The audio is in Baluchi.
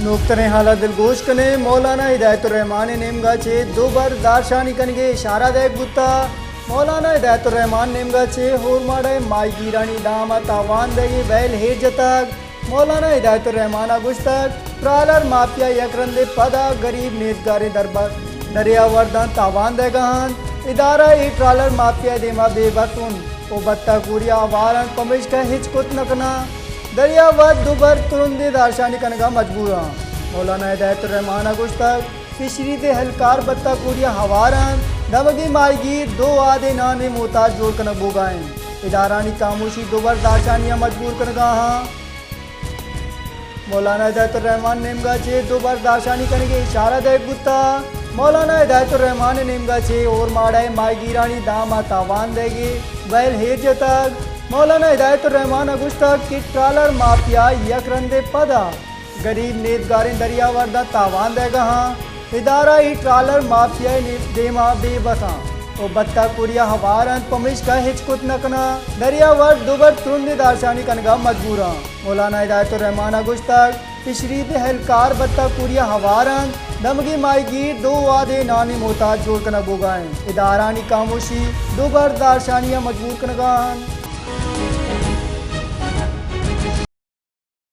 نوکتریں حالات دلگوش کنیں۔ مولانا ہدایت الرحمان ءِ نیمگا چہ دو بر زہرشانی کنگے اشارہ دئیگ بوتا۔ مولانا ہدایت الرحمان نیمگا چہ ہورماڑہ ءِ ماہیگیرانی دام ءَ تاوان دئیگے ویل ہیر جتگ۔ مولانا ہدایت الرحمان ءَ گوشتگ، ٹرالر مافیا یک رندے پدا گریب نیزگاریں دربر دریا ورداں تاوان دئیگا انت۔ ادارہ اے ٹرالر مافیا ءِ دیما بے بس انت و بتہ کوری ءَ ہوار انت، پمیشکا ہچ کت نہ کناں۔ دریا ورد دو بر ترندیں زہرشانی کنگا مجبور انت۔ مولانا ہدایت الرحمان ءَ گوشتگ، فشریز ءِ اہلکار بتہ کوری ءَ ہوار انت، دمگی ماہیگیر دو وہدے نان ءِ محتاج جوڑ کنگ بوگا انت۔ ادارہانی کاموشی دو بر زہرشانی ءَ مجبور کنگا انت۔ مولانا ہدایت الرحمان نیمگا چہ دو بر زہرشانی کنگے اشارہ دئیگ بوتا۔ مولانا ہدایت الرحمان نیمگا چہ ہورماڑہ ءِ ماہیگیرانی دام ءَ تاوان دئیگے ویل ہیر جتگ۔ مولانا ہدایت الرحمان ءَ گوشتگ کہ ٹرالر مافیا یک رندے پدا گریب نیزگاریں دریا ورداں تاوان دئیگا انت۔ ادارہ اے ٹرالر مافیا ءِ نی-، دیما بے بس انت و بتہ کوری ءَ ہوار انت، پمیشکا ہچ کت نہ کناں۔ دریا ورد دو بر ترندیں زہرشانی کنگا مجبور انت۔ مولانا ہدایت الرحمان ءَ گوشتگ، فشریز ءِ اہلکار بتہ کوری ءَ ہوار انت، دمگی ماہیگیر دو وہدے نان ءِ محتاج جوڑ کنگ بوگا انت۔ ادارہانی کاموشی دو بر زہرشانی ءَ مجبور کنگا انت۔